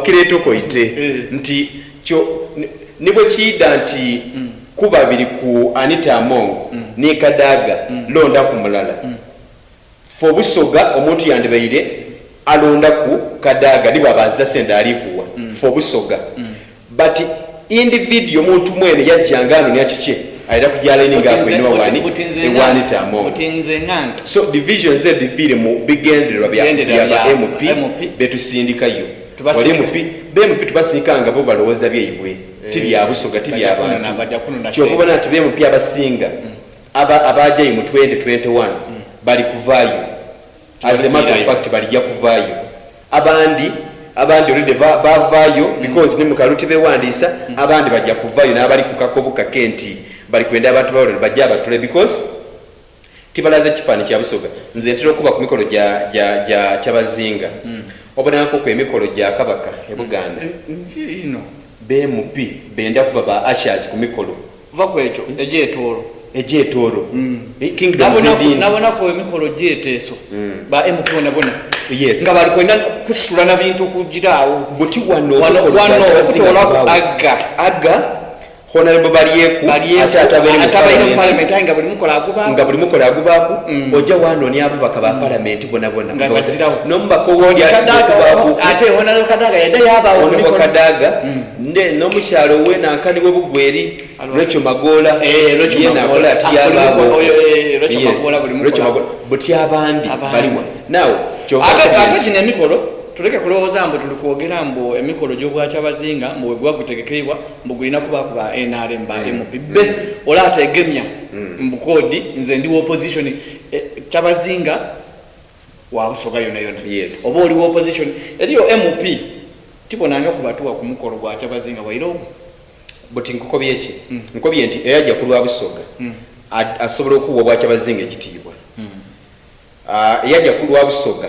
Kireetokoite nti kyo ni bwe kiidha nti kuba biri ku Anita Among ni Kadaga, londaku mulala. Ffe Obusoga omuntu yandibaire alondaku Kadaga ni bwaba azira sente ali kuwa ffe Obusoga, but individual, omuntu mwene yajja nga anonia kikye, aira kuja line nga akwenebwa wani ewa Anita Among. Buti nze nga nze. So divisions edho dhiviire mu bigendererwa bya ba MP betusindikayo. Wali MP, ba MP tubasindika nga bo balowooza byaibwe, ti bya Busoga, ti bya bantu. Kyova obona nti ba MP abasinga abaajayo mu 2021 bali kuvaayo. As a matter of fact balija kuvaayo. Abandi already baavaayo because ni mu kalulu tibeewandiisa, abandi baja kuvaayo n'abali ku kako bukake nti bali kwenda abantu babalonde baje abatule because tibalaze kifaani kya Busoga. Nze ntera okuba ku mikolo gya Kyabazinga. Obonangaku emikolo gya Kabaka e Buganda? Nti inho. Ba MP benda kuba ba ushers ku mikolo. Va ku ekyo, egy'e Tooro. Egy'e Tooro. Kingdoms edindi. Nabonaku emikolo gy'eteeso ba MP bonabona nga bali kwenda kusitula na bintu kugira awo. Buti wano Wano omukolo gwa wano Kyabazinga okutoolaku gubaawo. Aga. Aga Honorable Balyeku Balyeku ate atabaire mu atabaire mu Parliament. Parliament aye nga buli mukolo agubaaku. Nga buli mukolo agubaaku, oja wanoonia ababaka ba Palamenti bonabona. Nga bazirawo. N'omubaka owundi atiza Kadaga okubaaku. Ate Honorable Kadaga yadda yaabaawo ku Honorable mikolo. Kadaga n'omukyalo we nankani we Bugweri, Rachel Magoola. Rachel Ye Magoola. nakola ati Ah, buli yabaawo. mukolo, oyo, Rachel Magoola buli mukolo. Rachel Magoola. Buti abandi Abandi. baliwa? Now kyova Ate nti ate gino emikolo tuleke kulowooza mbu tuli kwogera mbu emikolo gy'obwakyabazinga mbu bwe guba gutegekeibwa mbu gulina kubaaku ba NRM ba MP be ola ategemya mbu kodi nze ndi wa opposition, Kyabazinga wa Busoga yona yona. Oba oli wa opposition, eriyo MP tibonanga kubatuwa ku mukolo gwa Kyabazinga waire ogwo. Buti nkukobye ki? Nkobye nti eyajja ku lwa Busoga asobola okuwa obwakyabazinga ekitiibwa. Ah, eyajja ku lwa Busoga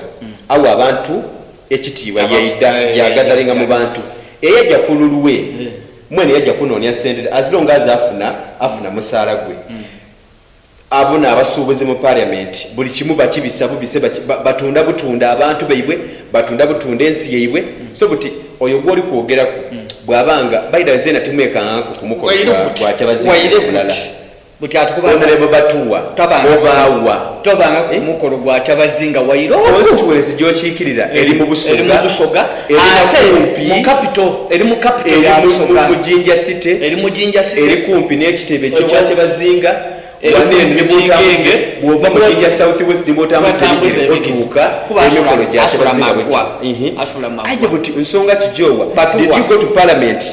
awa abantu ekitiibwa, yaida yagadalinga mu bantu. Eyajja ku lulwe mwene yajja kunoonya sente, as long as afuna musaala gwe. Abo n'abasuubuzi mu Parliament buli kimu bakibisa bubise, batunda butunda abantu baibwe, batunda butunda ensi yaibwe. So buti oyo gwoli kwogeraku bw'abanga baida zena timwekangaku ku mukolo Waire gwa guti gwa Kyabazinga waire mulala. Guti buti atukuba Honorable Batuwa obaawa tobanga ku mukolo gwa Kyabazinga waire ogwo. Constituency gy'okiikirira eri mu Eri mu Busoga, Busoga, eri ate kumpi mu capital, eri mu capital eri ya Busoga. Mu Jinja City. Eri mu Jinja City. Eri kumpi n'ekitebe ky'obwakyabazinga. Eri Wane kumpi eno ne bw'otambuze, n'Engenge. bw'ova mu Jinja South West ne bw'otambuza Bw'otambuza ebigere ebigere. otuuka Kuba emikolo gya asula Kyabazinga bwe magwa. kityo. Asula magwa. Aye buti nsonga kijoowa? Batuwa. Did you go to Parliament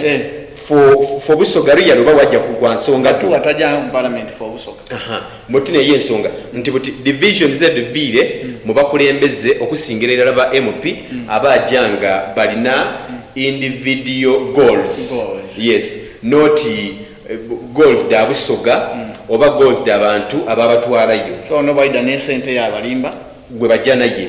for Busoga real oba wajja ku gwa nsonga Batuwa ddo? tajja mu Parliament for Busoga. Aha. Muti naye ensonga nti buti divisions ediviire mu bakulembeze okusingira irala ba MP abaajja nga balina individual goals. Goals. Yes, not goals da Busoga oba goals da bantu ababatwalayo. So no baida n'esente yabalimba. Gwe bajja naye.